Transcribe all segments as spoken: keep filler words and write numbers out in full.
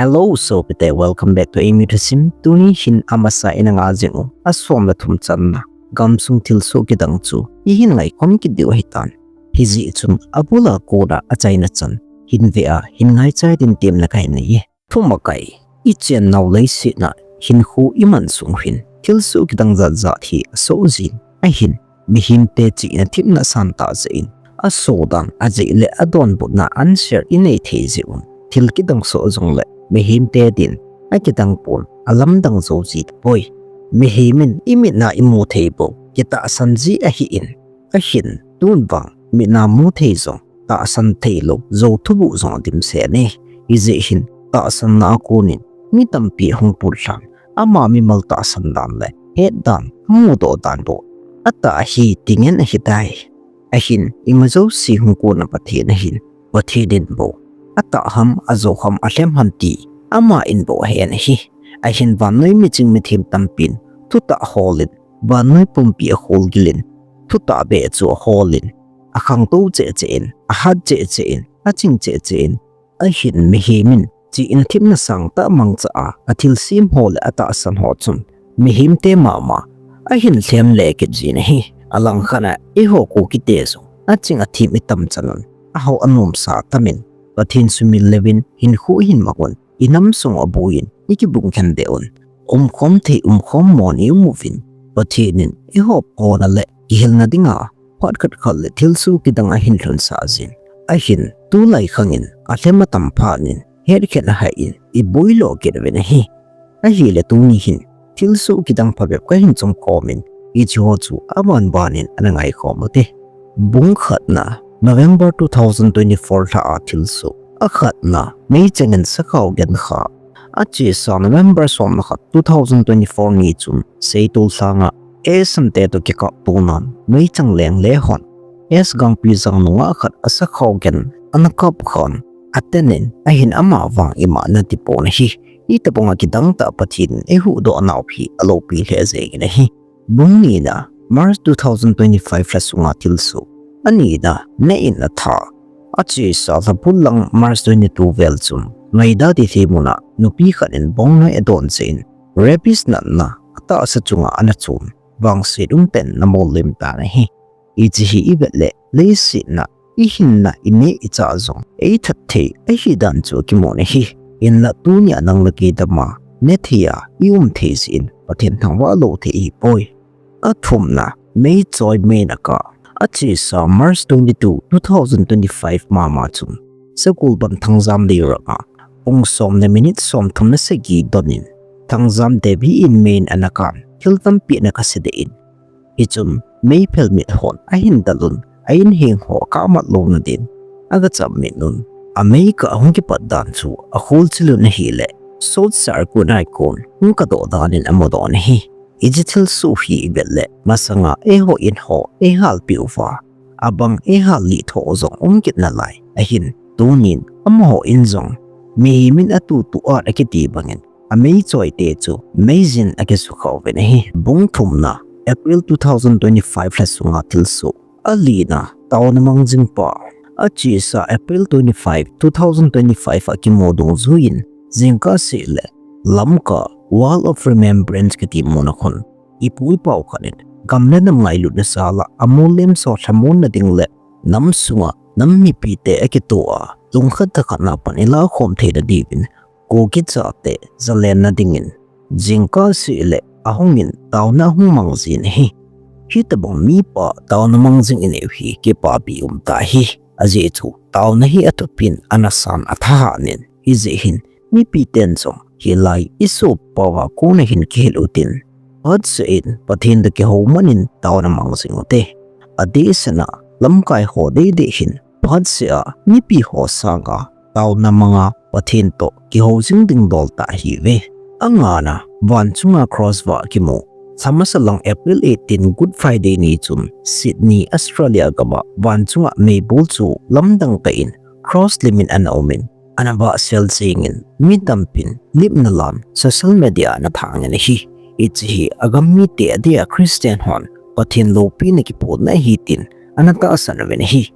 Hello, sopite, welcome back to Amy Thusim. Tuni hin amasa ina ngah jing u, asom le thum channa, gamsung thilsoh kidang chu ihin ngaikhom kit diu ahitan. Hijeh chun abul a kona achaina chan hin ve a hin ngaichai din temna kahin nei e. Thumakai, ichennau leiset a hinkho iman sung hin thilsoh kidang jat jat hi asoh jin, ahin mihemte chihna themna sang tah jeh in, asoh dan ajeh le adonbutna answer inei thei jeh un, thil kidang soh jongle mihemte din akidang pon, alamdang jou ji tapoi. Mihem in imitna imu thei bou kitahsan ji ahin, ahin tun vang mitna mu thei jong tahsan theilou jou thubuh jong adimset e. Hijeh hin tahsanna a konin mi tampi ahung pullhan, ama mimal tahsan dan le het dan, amudoh dan bou atah ahi ti ngen ahitai. Ahin ima jouse hung kona Pathen ahin, Pathen in bou atah ham, ajou ham, alhem ham ti ama in bou ahen ahi. Ahin vannoi miching mithem tampin thutah holin, vannoi pumpi akholgilin, thutah beh chu aholin, akhangtou cheh cheh in, ahat cheh cheh in, aching cheh cheh in, ahin mihem in chihna themna sangtah mangcha a athilsem ho le atahsan ho chun mihemte mama ahin lhem le kit jin ahi. Alangkhat a eiho Kukite jong aching athem itam chan un, ahao anomsa atamin, Pathen sumil leuvin hinkho ihin mang un, inam sung abuiyin ikibung khen deh un, umkhom thei umkhom mon ium uvin, Pathen in eiho phona le kihilna dinga phat khat khat le thilsoh kidang ahin lhunsah jin, ahin tulai khangin alhem atam phatnin hetkhen ahaiyin ibuilo kit uvin ahi. Ahile tuni hin thilsoh kidang phabep kahin chomkhomin, hicheho chu aban banin ana ngaikhom ute. Bung khatna, November two thousand twenty-four lha a thilsoh. Akhatna, meichangin sakhao gen kha. Achesa November somle khat, two thousand twenty-four ni chun Seitol lhanga S M te toh kikaptonan meichang lengle hon S Gangpijang nungah khat asakhao gen ana kap khan, atenin ahin ama vang ima nati pon ahi. Hitobanga kidang tah Pathen in eihuhdoh nau hi alopi lheh jengin ahi. Bung nina, March two thousand twenty-five lha sunga thilsoh. Anina, neh in atha. Achesa lhabul lang March twenty-two vel chun Ngaida Tithe muna nupi khat in bongnoi adon jeh in rabies natna atahsa chunga ana chon, vangset umtah in ana mollim tan ahi. Hiche hi ivet le leiset a ihinna ineh ichah jong eithat thei ahidan chu akimun ahi. Hinla tunia nang le kei dama nethei a ium thei jeh in Pathen thangvah lou thei ahipoi. Athumna, meichoi mei ana kah. Achesa March twenty-two, two thousand twenty-five mama chun Sagolband Thangjam Leiranga pung som le minute somthum le sagi donin Thangjam Devi in mei ana kah, thil tampi ana kase deh in, hichun meiphelmit hon ahin dalun, a inheng ho akah mat louna din agacham mit un, ameikah ahung kipat dan chu akholchil un ahile, sotsah kun a kon hung kahdoh danin amudoh in ahi. Hiche thilsoh hi ivet le masanga eiho in ho eihalpeh uva, abang eihallih tho jong um kit nalai. Ahin tunin amaho in jong mihem in atutu at akiti bangin ameichoite chu meijin akisukha uvin ahi. Bung thumna, April two thousand twenty-five lha sunga thilsoh. Alina, taona mang jing pa. Achesa April twenty-five, two thousand twenty-five a kimu dungjuiyin, jingkah sehle Lamka Wall of Remembrance kiti muna khun ipu ipau khat in gam le nam ngailutna jal'a amolem so lhamonna ding le nam sunga nam mipite akitoh a lungkhat thakhat na pan ilahkhom theina diuvin Kuki chate jalenna dingin jingkah sehle ahungin taona ahung mang jin ahi. Hitobang mipa taona mang jing inei u hi kipapi umtah ahi. Ajeh chu taona hi athupin ana san athahatnin, hijeh hin mipiten jong hilai isoppao a kona hin kihil utin, phatseh in Pathen toh kihou manin taona mang jing ute. Adehsetna lamkai ho deidei hin phatseh a mipi ho sanga taona manga Pathen toh kihou jing ding dol tah ahiuve. Angana, vanchunga cross vah kimu. Lha masa lang April eighteen, Good Friday ni chun Sydney, Australia gam'a vanchunga meibol chu lamdang tah in cross limin ana umin, ana vahsel jengin mi tampin lipna lam social media ana thangin ahi. Hiche hi agam mite adia Christian hon Pathen loupina kiphutna ahi tin ana tahsan uvin ahi.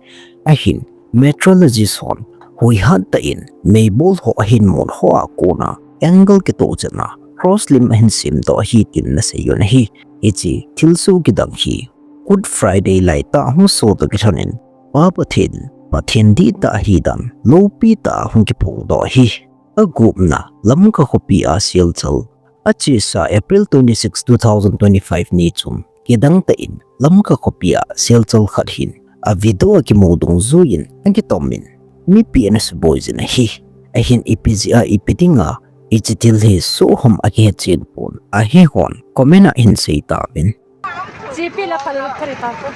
Ahin meteorologist hon Huihat tah in meibol ho ahin mun ho a kona angle kitoh chetna cross lim ahin semdoh ahi tin ana seiyu ahi. Hiche thilsoh kidang hi Good Friday laitah hung sodoh kilhonin Pa Pathen, Pathen dihtah ahidan lopi tah a hung kiphongdoh ahi. Agupna Lamka khopi a Silchar achesa April twenty-six, two thousand twenty-five ni chun kidang tah in Lamka khopi a Silchar khat hin a video a kimu dungjuiyin akitomin mipi ana suboi jin ahi. Ahin ipi jeh a ipi dinga hiche thil hi soh ham akihechen pon, ahihon comment a hin seitauvin. G P la pal kari ta ko.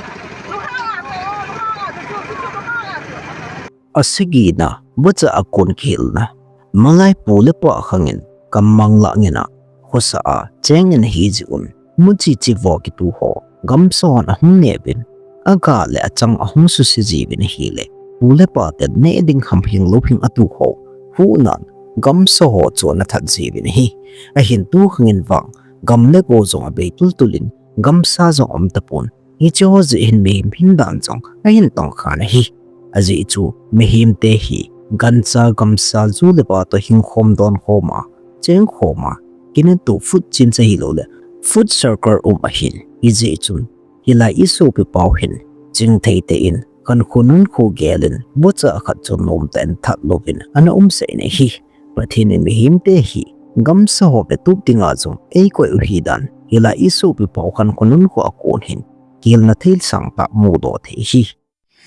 Asagina, vacha a kon kihilna. Malai pu le pa khangin gammang lah ngena khosa a chengin ahijeh un, muchi chivo kituh ho gamsa hon ahung neuvin, aga le achang ahung suse jiuvin ahile, pu le pa ten neh ding ham hing lou hing atuh ho huhnan gamsa ho chu ana that jiuvin ahi. Ahin tu khangin vang gam le go jong abei tultul in, gamsa jong aum tapon. Hiche ho jeh hin mihem hindan jong ahin tongkhan ahi. Ajeh chu mihemte hi gancha gamsa ju le pa toh hingkhom donkhom a, chengkhom a, kinatoh food chain ahilouleh food circle um ahin. Hijeh chun hilai isopi pau hin chingthei tah in khankho nunkho gelin vacha khat chu nomtah in that louvin ana umsah in ahi. Pathen in mihemte hi gamsa ho vetup dinga jong eikoi u ahidan hilai isopi pau khankho nunkho a kon hin kihilna thei sangtah mudoh thei ahi.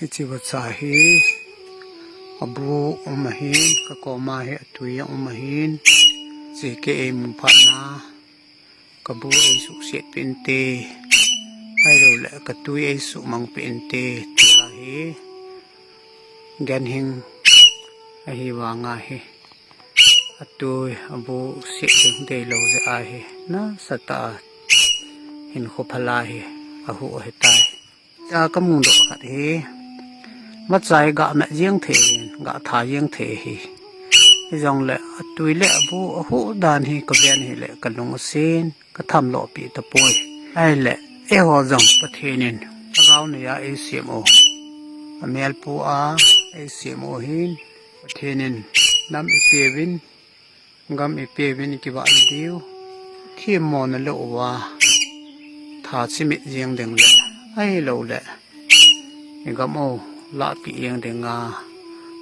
Hiche vacha hi abu um ahin, kakoma hi atui a um ahin, hiche kei eimu phatna kabu eisuhset peh inte, ahilouleh katui eisuhmang peh inte, ti ahi. Ganhing ahi vanga hi atui abu set ding deilou jeh ahi, nasatah a hinkho phala hi ahuh ahitai. Cha kamudoh khat hi, vacha hi gamet jeng thei hin, gatha jeng thei ahi. Hijongle atui le abu ahuh dan hi kaven hile kalung asen, kathamlou pi tapoi. Ahile eiho jong Pathen in lhagao neiya eisem u, amelpu a eisem u ahin, Pathen in nam eipeuvin, gam eipeuvin ikivah lou diu, themmona lou uva tha chimit jeng ding le, ahilouleh igam u lahpeh jeng dinga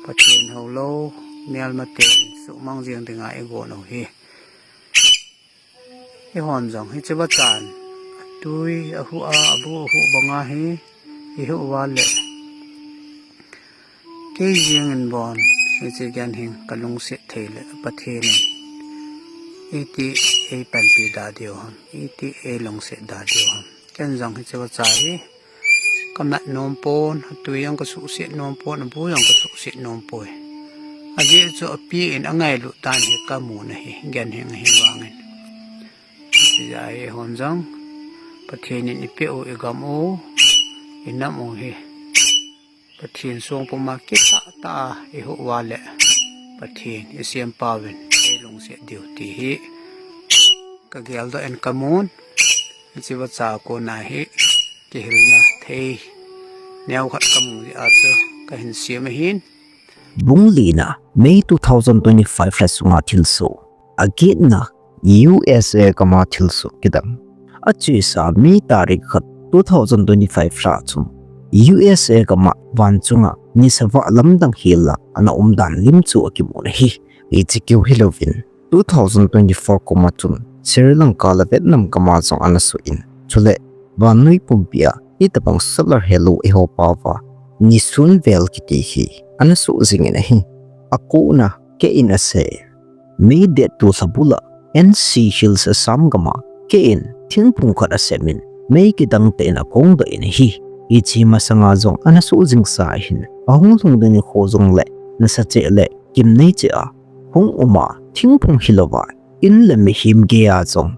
Pathen houlou melmaten suhmang jeng dinga igon u ahi. Eihon jong hiche vachan atui ahuh a, abu ahuh banga hi ihuh uva le, kei jengin bon hiche ganhing kalungset thei le Pathen in iti eipanpi da diu ham, iti eilungset da diu ham. Ken jong hiche vacha hi kamat nom pon, atui jong kasuhset nom pon, abu jong kasuhset nom poi. Ajeh chu api in angailut dan hi kamun ahi, ganhing ahi vangin. Hijeh a eihon jong Pathen in eipeh u, igam u, inam u hi Pathen songpuma kitah tah a ihuh uva le Pathen isempau vin eilungset diu ti hi kageldoh in kamun. Hiche vacha kona hi kihilna thei neokhat kamu jeh a chu kahin sem ahin. Bung lina, May two thousand twenty-five lha sunga thilsoh. Agetna, U S A gama thilsoh kidang. Achesa May tarik khat, two thousand twenty-five lha chun U S A gama van chunga nisa vah lamdang hel a ana umdan lim chu akimun ahi. Hiche keu hilouvin two thousand twenty-four kuma chun Sri Lanka le Vietnam gama jong ana soh in, chule vannoi pumpia hitobang solar halo eiho pao va nisun vel kiti hi ana soh jingin ahi. Akona kei in asei, May date two lha bula N C Hills Assam gama kei in thingphung khat asem in mei kidang tah in akongdoh in ahi. Hiche masanga jong ana soh jingsa ahin, ahung lhung ding nikho jongle nasa cheh le gimnei cheh a hung um a, thingphung hilouva in le mihem geiya jong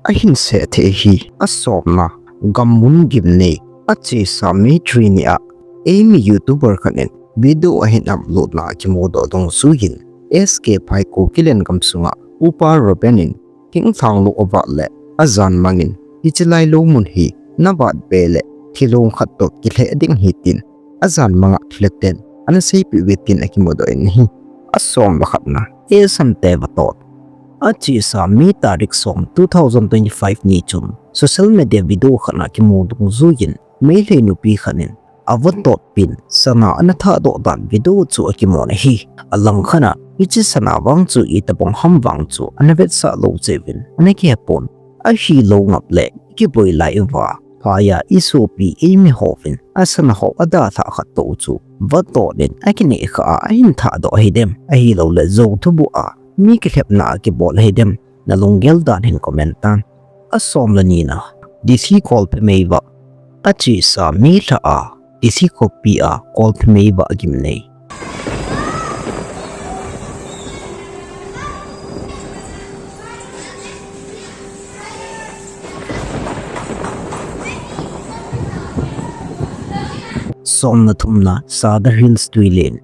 ahin seh thei ahi. Asomna, gammun gimnei achesa May three nia eimi YouTuber khat in video ahin upload na akimudoh dungjuiyin S K Phaikul Killen gamsunga Upa Reuben in thinglhang lou avat le ajan mangin, hiche lailou mun hi navat be le thilong khat toh kilheh ding ahi tin ajan manga thilha ten ana seipeh uve tin akimudoh in ahi. Asom le khatna, Esan te vatot. Achesa May tarik som two thousand twenty-five ni chun social media video khat a kimu dungjuiyin Meitei nupi khat in avatot pin sana ana thahdoh dan video chu akimun ahi. Alangkhat a hiche sana vang chu itobang ham vang chu ana vetsah lou cheh uvin ana kihepon. Ahilou ngap le kiboi lai uva phaiya isopi eimi hovin asana ho adalhah khat tou chu vatot in akineh kha a ahin thahdoh ahidem, ahilouleh jou thubuh a mi kilhepna a kibol ahidem, nalunggel dan hin comment tan. Asom le nina, Delhi Kolphe meivah. Achesa May lha a Delhi khopi a Kolphe meivah gimnei. Som le thumna, Sadar Hills twilen.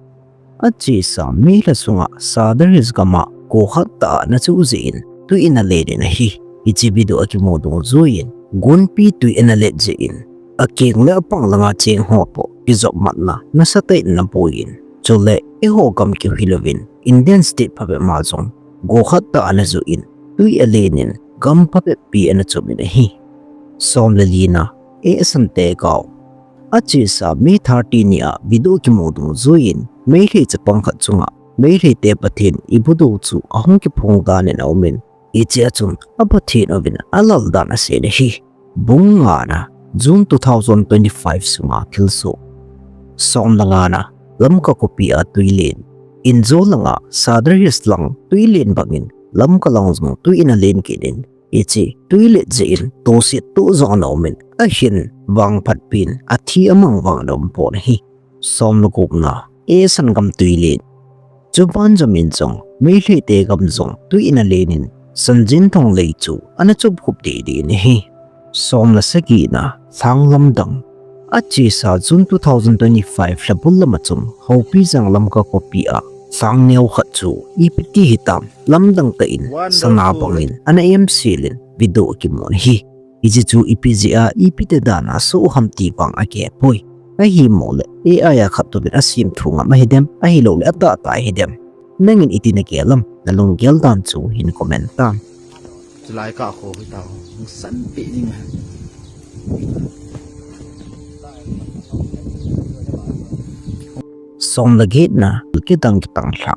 Achesa May lha sunga Sadar Hills gam a go khat tah a ana chuh jeh in twi ana len in ahi. Hiche video a kimu dungjuiyin gunpi twi ana let jeh in akeng le apang langa cheng ho toh kijopmatna nasatah in ana boi in, chule eiho gam keu hilouvin Indian state phabep ma jong go khat tah ana juh in twi alen in gam phabep pi ana chop in ahi. Som le lina, Esan te gao. Achesa May thirty ni a video kimu dungjuiyin Meitei chapang khat chunga Meitei te Pathen ibudo chu ahung kiphong dan in aumin, hichea chun a Pathen uvin alal dan asei in ahi. Bung ngana, June two thousand twenty-five sunga thilsoh. Som le ngana, Lamka khopi a twilen. Injo langa Sadar Hills lang twilen bangin Lamka lang jong twi ana len kit in, hiche twi let jeh in toset toh jong ana um in, ahin vangphat pen athi amang vang ana um pon ahi. Som le gupna, Esan gam twilen. Chuban jom in jong Meitei te gam jong twi ana len in Sanjinthong lei chu ana chop khup deh deh in ahi. Som le sagina, Lhang lamdang. Achesa June two thousand twenty-five lha bul lama chun Haopijang Lamka khopi a lhang neo khat chu ipi ti hitam lamdang tah in sana bangin ana emsel in video akimun ahi. Hiche chu ipi jeh a ipi ti dan a asoh u ham ti vang akihepoi. Ahimuleh A I a khat touvin asemthu ngam ahidem, ahilouleh atahtah ahidem. Nangin iti nagel am, nalunggel dan chu hin comment tan. Chulai ka kho hi ta ho, hung san pe ding a. Som le getna, kidang kitang lha.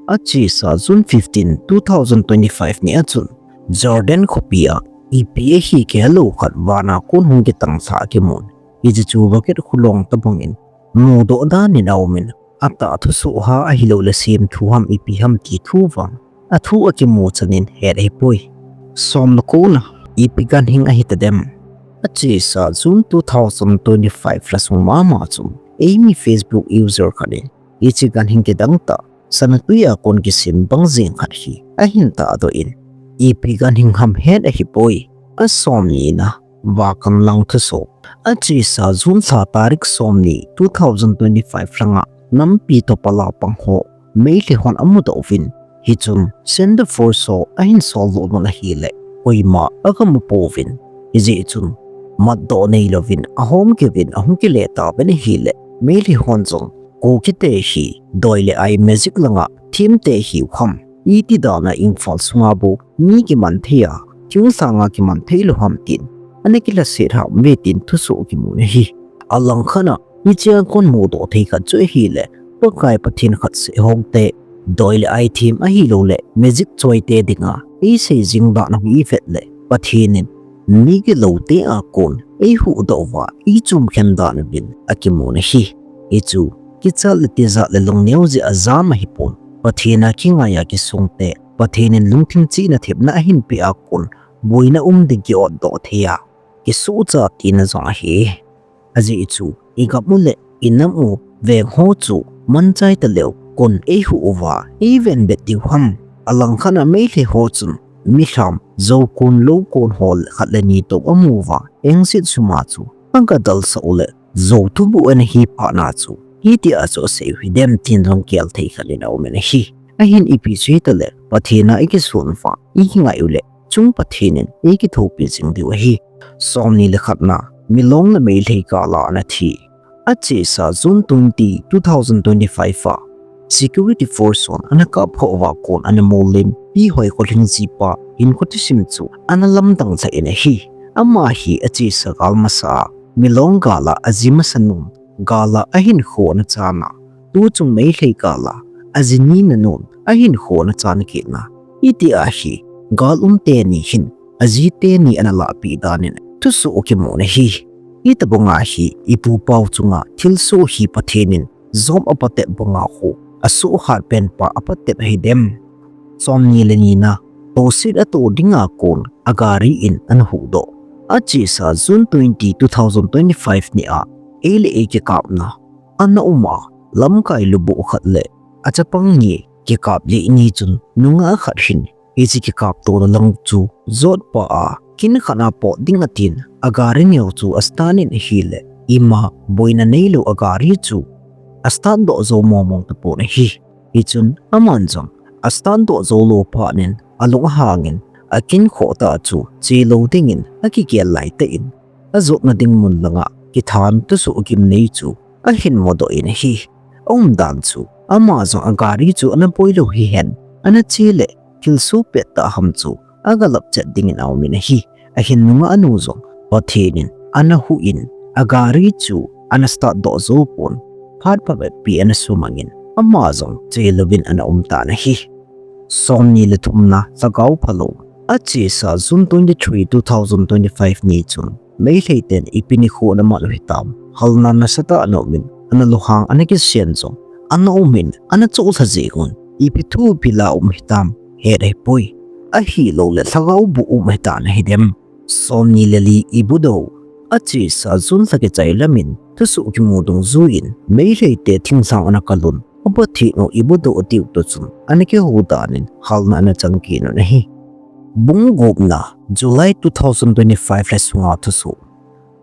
Achesa June fifteen, two thousand twenty-five ni a chun Jordan khopi a ipi ahi kihelou khat vana kon hung kitang lha akimun. Hiche chu rocket khulong tobangin mudoh dan in aumin, atah thusoh ham ahilouleh semthu ham ipi ham ti thu vang athu akimu chan in het ahipoi. Som le kona, ipi ganhing ahitadem. Achesa June two thousand twenty-five lha sung mama chun eimi Facebook user khat in hiche ganhing kidang tah sana twi a kon kisem bang jeng khat hi ahin tahdoh in, ipi ganhing ham het ahipoi. Asom nina, Vakanlang thusoh. Achesa June lha tarik somni, two thousand twenty-five langa nampi toh pala pang ho Meitei hon amudoh uvin, hichun Centre Force ho ahin soldoh un ahileh koima agamu pouvin, hijeh chun matdoh neilouvin ahom keuvin ahung kile tauvin ahileh, Meitei hon jong Kuki te hi doi le ai magic langa themte hiu ham, iti dana Imphal sunga bou mi kiman thei a, thing sanga kiman theilou ham tin ana kilhaset ham ve tin thusoh kimun ahi. Alangkhat a hichea kon mudoh thei khat chu ahileh, Pakai Pathen khat seh hou te, doi le ai them ahilouleh magic choi te dinga eisei jing dan ahi ivet leh, Pathen in mi gilou te a kon eihuhdoh uva eichom khen dan uvin akimun ahi. Hichu kichat le tijat le lungneo jeh a jam ahipon, Pathen a kingai a kisung te, Pathen in lungthim chihna thepna ahin peh a kon boina um ding ki-otdoh thei a, kisuhchat tina jong ahi. Ajeh chu igam u le inam u veng ho chu manchai taleu kon eihuh uva eivenbet diu ham. Alangkhat a Meitei ho chun milham, jou kon, lou kon ho khat le ni toh amu uva engset suma chu aga dalsah u le jou thubuh ana hi phatna chu hitia chu asei u hidem tin jong gel thei khat in aumin ahi. Ahin ipi chu hitaleh Pathen a ikison uva ikingai u leh chung Pathen in eikithopi jing diu ahi. Somni le khatna, Milong le Meitei kala ana thi. Achesa June twenty, two thousand twenty-five a security force hon ana kap ho uva kon ana mollem Pi Hoikholhing jipa hinkho thusim chu ana lamdang lheh in ahi. Ama hi achesa gal masa a, Milong gal a aji masa nun, gal a ahinkho ana chan a, tuchung Meitei gal a aji nina nun ahinkho ana chan kit na. Hiti a hi, gal um teni hin aji teni ana lahpeh dan in thusoh kimun ahi. Hitobang a hi ipu pau chunga thilsoh hi Pathen in Job apatep banga ho asoh hat pen pa apatep ahi dem. Somni le ni na, toset atoh dinga kon agari in ana huhdoh. Achesa June twenty, two thousand twenty-five ni a, ei le ei kikapna ana um a, lamkai lubuh khat le achapang ni kikap lih ni chun nungah khat hin hiche kikaptona lang chu jotpa a, kin khat a pot ding atin, agari neo chu astart in ahile, ima boina neilou agari chu astart doh jou mong mong tapon ahi. Hichun aman jong astart doh jou lou phat in alung ahang in, akin khoh tah chu chelou dingin akigel laitah in, ajotna ding mun langa kithan thusoh gimnei chu ahin mudoh in ahi. Aumdan chu, ama jong agari chu ana boilou hihen, ana che le thilsoh pettah ham chu agalap chet dingin aumin ahi. Ahin nungah nu jong Pathen in ana huh in, agari chu ana start doh jou pon, phat phabep pi ana sumangin, ama jong chelouvin ana umtan ahi. Somni le thumna, Lhagao Phalou. Achesa June twenty-three, two thousand twenty-five ni chun, Meitei ten ipi nikho ana man u hitam, halna nasatah ana umin, ana lunghang ana kisen jong ana umin, ana choh lha jeng un, ipi thu ipi la um hitam, het ahipoi. Ahilouleh lhagao bu um ahitan ahi dem. Somni le li, Ibudou. Achesa June lha kichai lamin thusoh kimu dungjuiyin Meitei te thinglhang ana kalun, Pathen u Ibudou atiu toh chun ana kihou dan in halna ana chang kit un ahi. Bung gupna, July two thousand twenty-five lha sunga thusoh.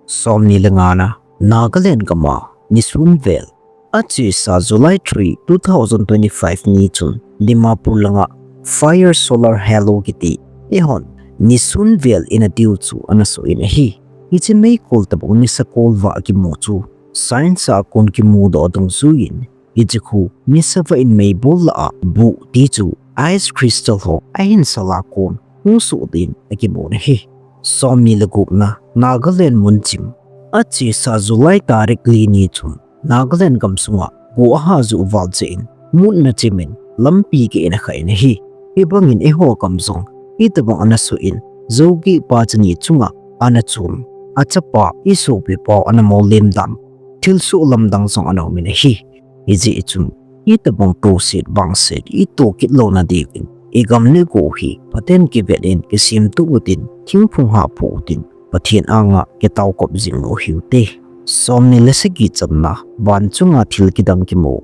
Somni le ngana, Nagaland gam a nisun vel. Achesa July three, two thousand twenty-five ni chun Dimapur langa Fire Solar Halo kiti, eihon nisun vel in atiu chu ana soh in ahi. Hiche meikol tobang nisa kol vah kimu chu science a kon kimudoh dungjuiyin, hiche khu nisa vah in meibol lah a buh ti chu ice crystal ho ahin sal a kon hung soh din akimun ahi. Somni le gupna, Nagaland mun chim. Achesa July tarik li ni chun Nagaland gamsunga go aha ju val jeh in mutna chimin lampi gei in akha in ahi. Hibangin eiho gam jong hitobang ana soh in, jou gei pa chani chunga ana chom, achapa isopipa ana mollem dan, thilsoh lamdang jong ana umin ahi. Hijeh chun, hitobang toset vangset itoh kit louna diuvin, igam le go hi phaten kivet in kisemtup utin, thingphung hahphu utin, Pathen anga kitaokop jing u hiute. Somni le sagi channa, Vanchunga thil kidang kimu.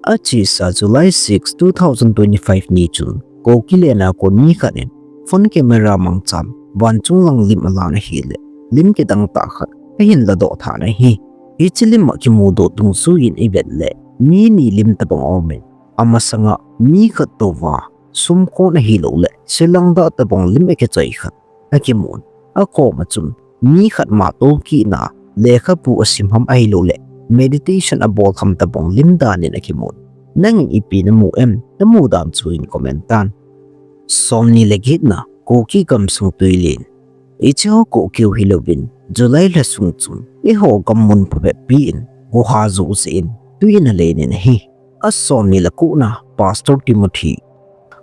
Achesa July six, two thousand twenty-five ni chun, Kukiland a kon mi khat in phone camera mangchan vanchung lang lim alan ahile, lim kidang tah khat ahin ladoh tan ahi. Hiche lim akimudoh dungjuiyin ivet le, mi ni lim tobang aumin, amasanga mi khat touva sumkon ahilouleh selang dah tobang lim akichoi khat akimun. Akoma chun mi khat ma toukitna lekhabu asim ham ahilouleh meditation abol ham tobang lim dan in akimun. Nangin ipi namu em? Namu dan chu hin comment tan. Somni le getna, Kuki gamsung tuilen. Hicheho keu hilouvin, July lha sung chun eiho gam mun phabep pi in guha joh jeh in tui in alen in ahi. Asomni le kona, Pastor Timothy.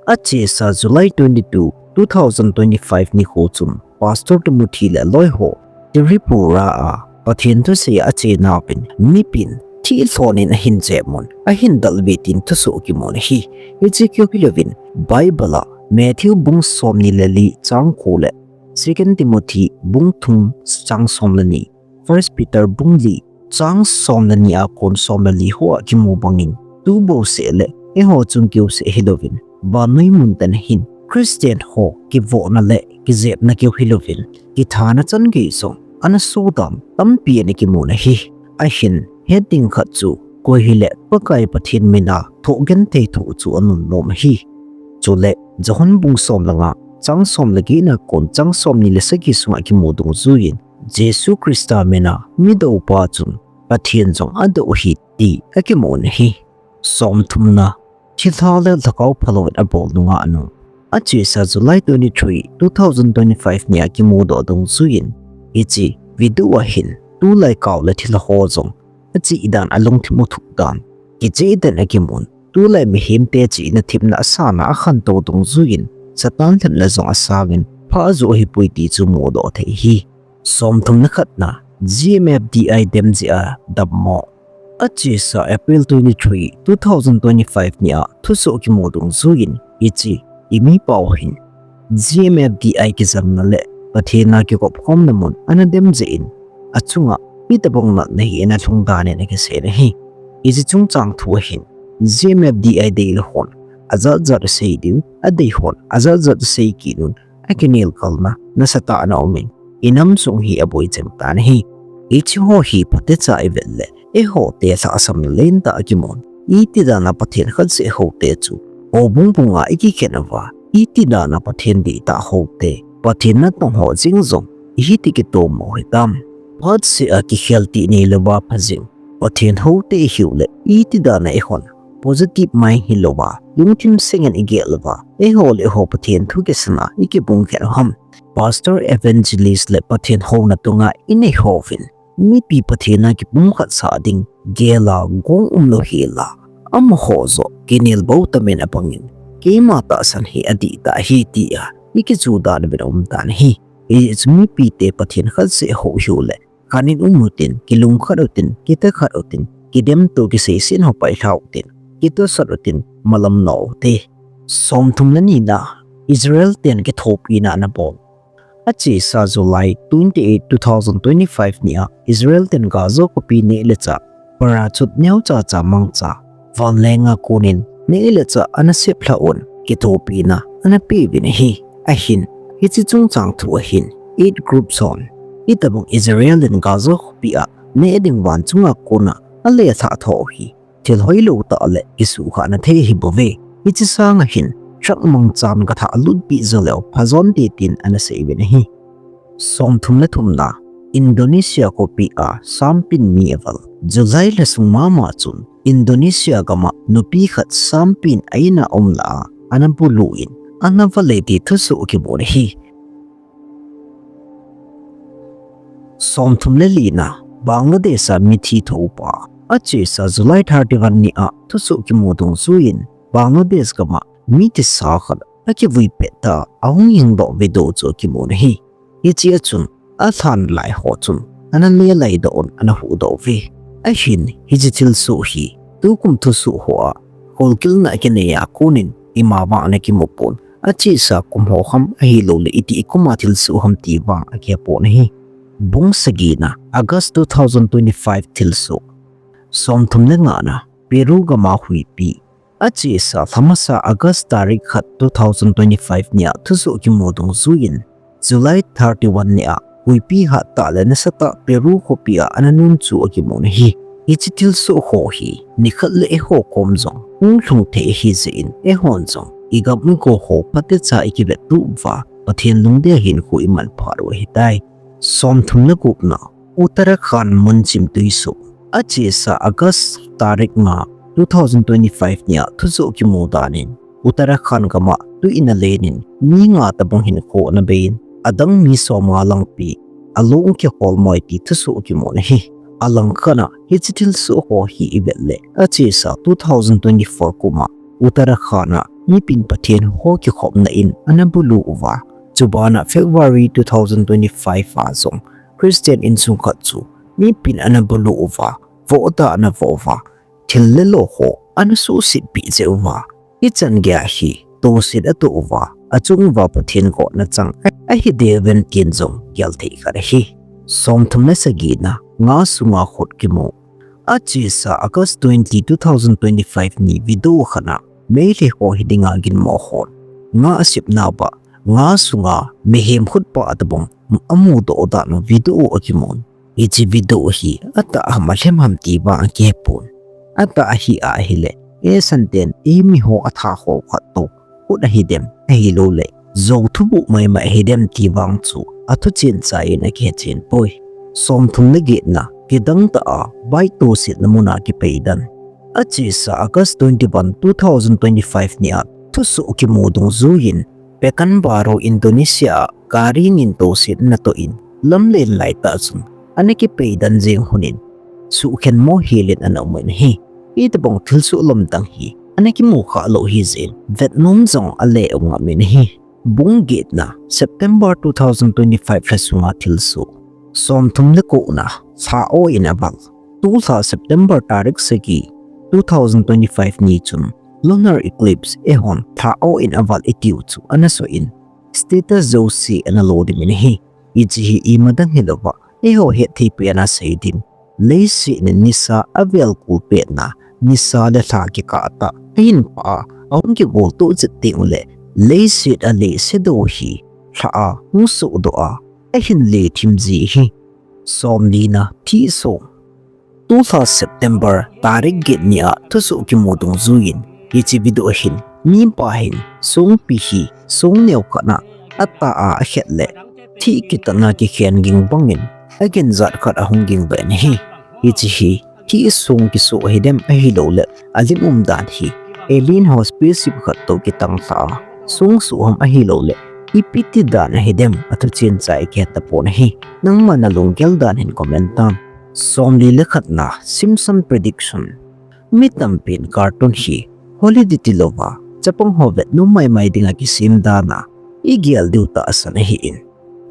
Achesa July twenty-two, two thousand twenty-five nikho chun Pastor Timothy le aloiho Tripura a Pathen thusei a achenauvin mipin thilhon in ahin jep un, ahin dalve tin thusoh kimun ahi. Hiche keu hilouvin Bible a Matthew bung somni le li chang ko le Second Timothy bung thum chang som le ni, First Peter bung li chang som le ni a kon som le li hoa kimu bangin, tu bouseh le eiho chung keuseh hilouvin, vannoi mun teni hin Christian ho kivohna le kijepna keu hilouvin, kithana chan gei jong ana sodoh tampi ana kimun ahi. Ahin, het ding khat chu, koi hile Pakai Pathen mina thohgenthei thoh chu anunnom ahi. Chule, John bung som le nga, chang som le getna kon chang somni le sagi sunga kimu dungjuiyin, Jesu Christa mina midoupa chun Pathen jong adoh ahi ti akimun ahi. Somthumna, thilha le lhagao phalou in abol nungah nu. Achesa July twenty-three, two thousand twenty-five nia kimudoh dungjuiyin, hiche video a hin tulai kao le thilha ho jong achih dan, alungthim u thuh dan, kicheh dan akimun, tulai mihem te chihna themna asana akhantou dungjuiyin, Satan lhepna jong asangin, pha ajoh ahipoi ti chu mudoh thei ahi. Somthumna khatna, G M F D I dem jeh a dammo. Achesa April twenty-three, two thousand twenty-five nia thusoh kimu dungjuiyin, hiche i mipa u hin G M F D I kijamna le Pathen a kikop khomna mun ana dem jeh in, achunga itobang natna hi ana lhung dan in akisei ahi. Hiche chungchang thu a hin G M F D I deilou hon ajat jat asei diu, adei hon ajat jat asei kit un, akinelkalna nasatah ana umin, inam sung hi aboi cheng tan ahi. Hiche ho hi phatecha ivet le, eiho te lhahsamna lentah akimun, iti dan a Pathen khat seh hou te chu houbung bunga ikikhen uva, iti dan a Pathen dihtah hou te, Pathen natong ho jeng jong ihiti kitom u hitam. Phatseh a kikhel tih neilouva pha jing Pathen hou te ihiu le, iti dan a eihon positive mind hilouva, lungthim seng in igel uva, eiho le eiho Pathen thu kisana ikibung khen u ham? Pastor, evangelist le Pathen houna tunga inei houvin, mipi Pathen a kipumkhat sah ding gel a gong umlou hel a, amaho joh kinel bou tamin abangin, keima tahsan hi adihtah ahi tia ikijuh dan uvin aum tan ahi. Hichu mipi te Pathen khat seh hou hiu le, khan in um utin, kilungkhat utin, kithakhat utin, kidemto kiseiset ho pailha utin, kitosot utin, malam nou ute. Somthum le nina, Israel ten kithopina ana bol. Achesa July twenty-eight, two thousand twenty-five nia Israel ten Gaza khopi neh le chah, parachute neocha cha mangcha, vanlenga konin neh le chah ana seplhah un, kithopina ana peuvin ahi. Ahin, hiche chungchang thu a hin, eight groups hon itobang Israel in Gaza khopi a neh ding van chunga kona alelhah tho u hi thil hoilou tah le kisuhkhahna thei ahibouve. Hiche sanga hin, truck mangchan gathah lutpeh jo leu phajonte tin ana seiuvin ahi. Somthum le thumna, Indonesia khopi a sampin mi aval. July lha sung mama chun Indonesia gam a nupi khat sampin a in a um lah a ana bulu in ana vale ti thusoh kimun ahi. Somthum le lina, Bangladesh a mithi thoupa. Achesa July thirty-one nia thusoh kimu dungjuiyin, Bangladesh gam a mi thisa khat akivui pettah a ahung hingdoh video chu akimun ahi. Hiche a chun alhan lai ho chun ana lelaidoh un ana huhdoh uve. Ahin, hiche thilsoh hi tukum thusoh ho a kholkilna kinei a konin ima vang ana kimupon, achesa kum ho ham ahilouleh itih kum a thilsoh ham ti vang akihepon ahi. Bung sagina, August two thousand twenty-five thilsoh. Somthum le ngana, Peru gam a huipi. Achesa lhamasa August tarik khat, two thousand twenty-five nia thusoh kimu dungjuiyin, July thirty-one nia huipi hattah le nasatah Peru khopi a ana nun chu akimun ahi. Hiche thilsoh ho hi nikhat le eiho kom jong hung lhung thei ahijeh in, eihon jong igam igou ho phatecha ikivettup uva, Pathen lungdei a hinkho iman phat u ahitai. Somthum le gupna, Uttarakhand mun chim tui soh. Achesa August tarik nga, two thousand twenty-five nia thusoh kimu danin, Uttarakhand gam a tui in alen in mi nga tobang hinkho ana bei in, adang mi somnga langpi alung kihol moi ti thusoh kimun ahi. Alangkhat a hiche thilsoh ho hi ivet le, achesa two thousand twenty-four kum a Uttarakhand a mipin Pathen ho kikhopna in ana bulu uva, chubana February two thousand twenty-five a jong Christian insung khat chu mipin ana bulu uva, vohda ana voh uva, thil le lo ho ana suhsetpeh jeh uva, hichan geiya hi toset atoh uva, achung uva Pathen gotna chang ahi deuvem tin jong gel thei khat ahi. Somthum le sagina, nga sunga khut kimu. Achesa August twenty, two thousand twenty-five ni video khat a Meitei ho hidinga ginmo hon nga asepna uva, nga sunga mihem khutpah tobang amudoh dan u video akimun. Hiche video hi atah ham alhem ham ti vang akihepon. Atah ahi ahile, eisan ten eimi ho atha ho khat toh khut ahidem, ahilouleh jou thubuh maimai ahidem ti vang chu athuchen chaiyin akihechen poi. Somthum le getna, kidang tah a bike tosetna muna kipei dan. Achesa August twenty-one, two thousand twenty-five ni a thusoh kimu dungjuiyin Pekanbaru, Indonesia a gari nin tosetna toh in lamlen laitah chun ana kipei dan jeng hun in suhkhen mo helin ana um in ahi. Hitobang thilsoh lamdang hi ana kimu khah lou hijeh in vetnom jong ale um ngam in ahi. Bung getna, September two thousand twenty-five lha sunga thilsoh. Somthum le kona, lha o in aval. Tulha September tarik sagi, two thousand twenty-five ni chun lunar eclipse, eihon lha o in aval itiu chu ana soh in, status jouse ana lodim in ahi. Hiche hi imadang hilouva, eiho hetthei pen a seidim. Leiset in nisa avel kul petna, nisa le lha kikah tah ahin pah a, ahung kigol toh chet teng uleh, leiset a lei shadow hi lha a hung sohdoh a, ahin lethim ji ahi. Somlina, thihsong. Tulha September tarik get ni a thusoh kimu dungjuiyin, hiche video a hin mipa hin songpi hi song neokhat na atah a akhet le thih kitatna kikhen ging bangin aginjat khat ahung ging ve in ahi. Hiche hi thihsong kisoh hidem ahilouleh alim umdan hi alien ho spaceship khat toh kitang lha a song soh ham ahilouleh ipi ti dan ahidem athuchen cha ikihet tapon ahi. Nangma nalunggel dan hin comment tan. Somli le khatna, Simpson prediction. Mi tampin cartoon hi holiday tilouva chapang ho vetnom maimai dinga kisem dan a igel diu tahsan ahin.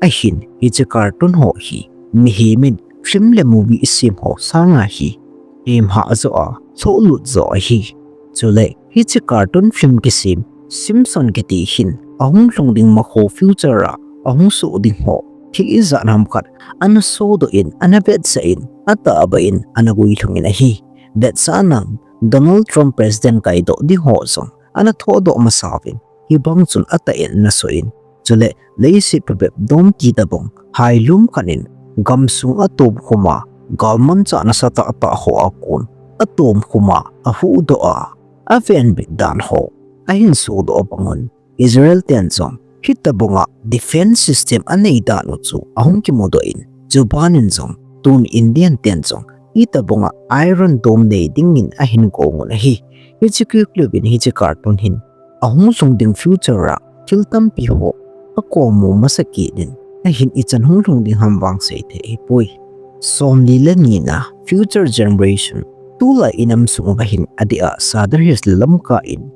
Ahin hiche cartoon ho hi mihem in film le movie isem ho sanga hi hemhah joh a lhohlut joh ahi. Chule hiche cartoon film kisem Simpson kiti hin ahung lhung ding makho future a ahung soh ding ho thil ijat ham khat ana sodoh in, ana vetsah in, atahbeh in ana guilhung in ahi. Vetsahnan Donald Trump president kaidoh ding ho jong ana thohdoh masa uvin, hibang chun atah in ana soh in, chule leiset phabep dom ti tobang hailum khat in gamsung atomkhum a, galmanchah nasatah tah ho a kon atomkhum a, ahuhdoh a, avenbit dan ho ahin sodoh bang un, Israel ten jong hitobanga defense system anei dan u chu ahung kimudoh in, chuban in jong tun Indian ten jong hitobanga Iron Dome nei dingin ahin gong un ahi. Hiche kiklep in hiche cartoon hin ahung lhung ding future a thil tampi ho akomu masa kit in, ahin ichan hung lhung ding ham vang seithei ahipoi. Somli le nina, future generation. Tulai inam sung uva hin adeh a Sadar Hills le Lamka in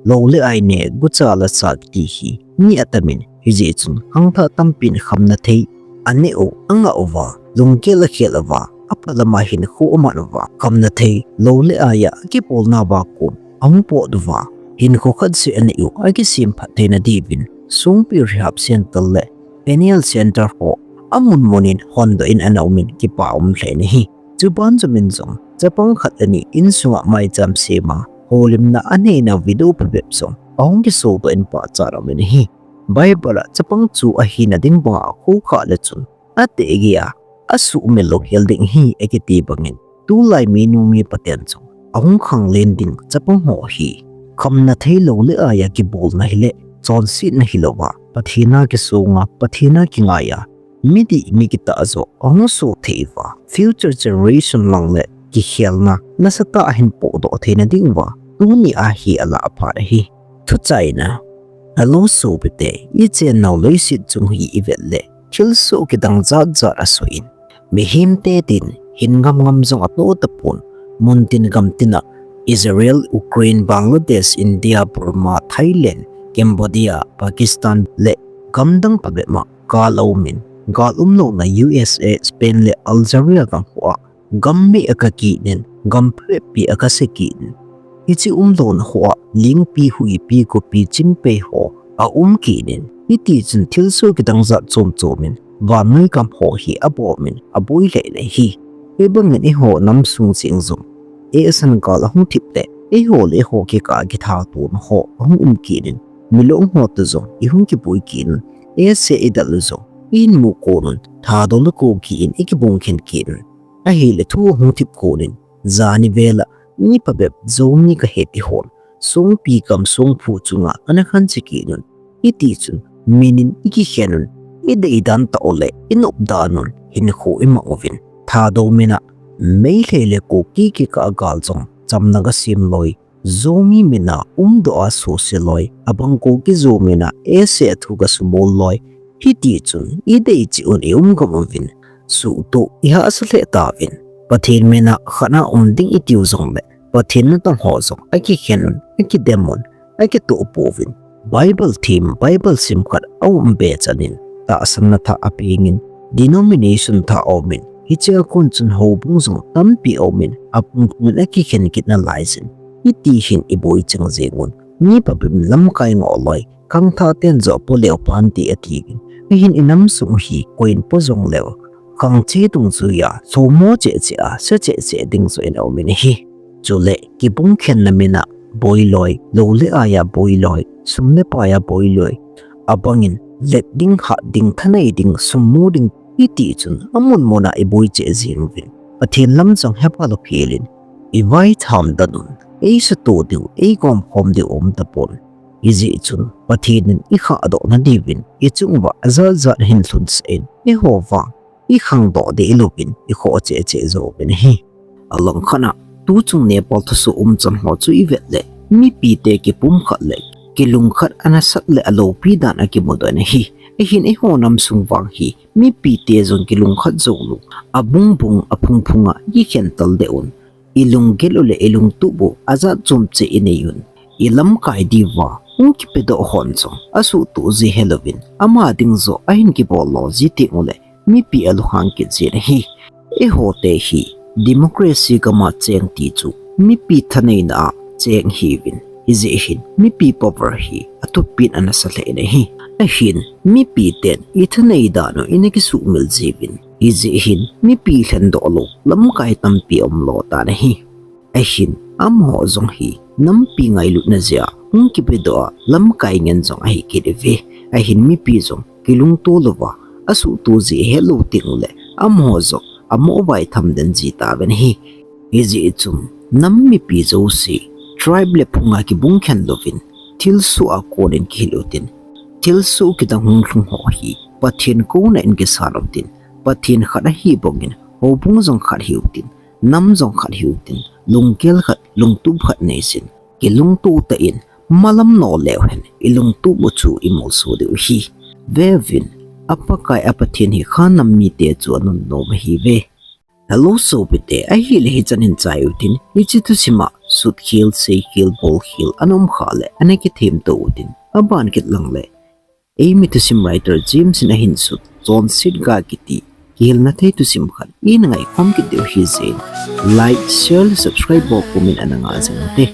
lou le ai ne gucha la sa kiti hi mi atamin, hijeh chun khangthah tampin khamna thei aneh u, angah uva, lunggel akhel uva, apha lama hinkho aman uva, khamna thei lou le ai a kibolna uva kon ahung pot uva, hinkho khat seh anei u akisem phat theina diuvin Songpi Rehab Center le Peniel Center ho amun mun in hondoh in ana um in kipa um lheh in ahi. Chuban chun jong chapang khat le ni insunga maicham sem a holimna aneina video phabep jong ahung kisodoh in pachat aum in ahi. Bible a chapang chu ahina ding banga khokhah le chun ateh gei a asuhmil lou hel ding ahi akiti bangin, tulai minu mipa ten jong ahung khanglen ding chapang ho hi khamna thei lou le ai a kibolna hile chonsetna hilouva, Pathen a kisonga, Pathen a kingai a, midih mi kitah joh ahung soh thei uva, future generation lang le kikhelna nasatah a ahin pohdoh theina diuva tuni a hi alah phat ahi. Thuchaina. Hello sopite, ichennau leiset chung hi ivet le thilsoh kidang jat jat asoh in, mihem te din hin ngam ngam jong atoh tapon, muntin gamtin a Israel, Ukraine, Bangladesh, India, Burma, Thailand, Cambodia, Pakistan le gamdang phabep ma gal aumin, gal umlouna U S A, Spain le Algeria gam hoa gam meh akah kit in, gam phabep pi akah se kit in, hiche umlouna hoa lingpi, huipi, khopi, chingpei ho aum kit in, hitichun thilsoh kidang jat chom chom in vannoi gam ho hi abomin aboi lheh in ahi. Hibangin eiho nam sung cheng jong eisan gal ahung thip le eiho le eiho kikah a kithatona ho ahung um kit in, milong ho toh jong ihung kiboi kit in, eisan idal u jong ihin mu kon un, Thadou le Kuki in ikibung khen kit un. Ahile thu ahung thip kon in, jani vel a mi phabep Zomi kahi ti hon Songpi gam Songphu chunga ana khanche kit un. Hitichun min in ikikhen un, idei dan tah u le inop dan un hinkho imang uvin, Thadou min a Meitei le Kuki kikah a gal jong chamna gasem loi, Zomi mina umdoh a suse loi, abang Kuki Zo mina ese thu gasumol loi, hiti chun idei cheh un ium gam uvin, suhtoh ihahsa lheh tauvin. Pathen mina khat a um ding itiu jongle, Pathen natong ho jong akikhen un, akidem un, akitoh pouvin. Bible thim, Bible sim khat aum be chanin, tahsanna thah apengin, denomination thah aumin, hichea kon chun houbung jong tampi aumin, aphung phungin akikhen kit nalaiyin, hiti hin iboi cheng jeng un. Mi phabep in lamkai ngoh loi, khangthah ten joh po leu pan ti atiuvin. Ahin inam sung hi koiin po jongleu, khang che dungjuia, somo cheh cheh a, sa cheh cheh ding joh in aumin ahi. Chule, kibung khenna mina boi loi, lou le aia boi loi, sum le paia boi loi, abangin let ding, hat ding, thanei ding, sum mu ding, hiti chun amun muna iboi cheh jeng uvin. Pathen lam jong hepha lou helin, ivaitham dan un, eisutoh diu, eigomkhom diu um tapon. Hijeh chun Pathen in ikhahdoh nadiuvin, ichung uva ajat jat ahin lhunsah in, eiho vang ikhangdoh deh louvin, ikhoh cheh cheh jouvin ahi. Alangkhat a, tuchung Nepal thusoh umchan ho chu ivet le, mipite kipumkhat le, kilungkhat anasat le aloupi dan akimudoh in ahi. Ahin eiho nam sung vang hi, mipite jong kilungkhat joulou, abung bung, aphung phunga kikhen tal deh un. Ilunggel u le ilungtup u ajat chom cheh inei un. Ilamkai diuva hung kipedoh hon jong asuhtoh ji helouvin, ama ding joh ahin kibol lo ji teng ule, mipi alunghang kit jin ahi. Eihote hi democracy gama cheng ti chu mipi thaneina a cheng ihiuvin, hijeh hin mipi power hi athupin anasa lheh in ahi. Ahin mipiten ithanei dan u ina kisuhmil jiuvin, hijeh hin mipi lhendoh lou lamkai tampi aumlo tan ahi. Ahin amaho jong hi nampi ngailutna jeh a hung kipedoh a lamkai ngen jong ahi kit uve. Ahin mipi jong kilungto louva asuhto ji ahetlou teng ule, amaho jong amoh vaitham den ji tauvin ahi. Hijeh chun nam mipi jouse tribe le phunga kibung khen louvin, thilsoh a konin kihil utin. Thilsoh kidang hunglhung ho hi Pathen kouna in kisan utin. Pathen khat ahi bangin houbung jong khat hiutin, nam jong khat hiutin, lunggel khat, lungtup khat neisin, kilungto tah in, malam no leuhen ilungtup u chu imolso diu ahi. Veuvin, a Pakai a Pathen hi kha nam mite chu anunnom ahiuve. Hello sopite, ahile hichan hin chai utin, hiche thusima sutkhel, seikhel, bolkhel ana umkha le ana kithemto utin, aban kit lang le, eimi thusim writer James in ahin sut, Chonset Ga kiti kihilna thei thusim khat ina ngaikhom kit diu ahijeh in, like, share le subscribe bol pumin ana ngah jing ute.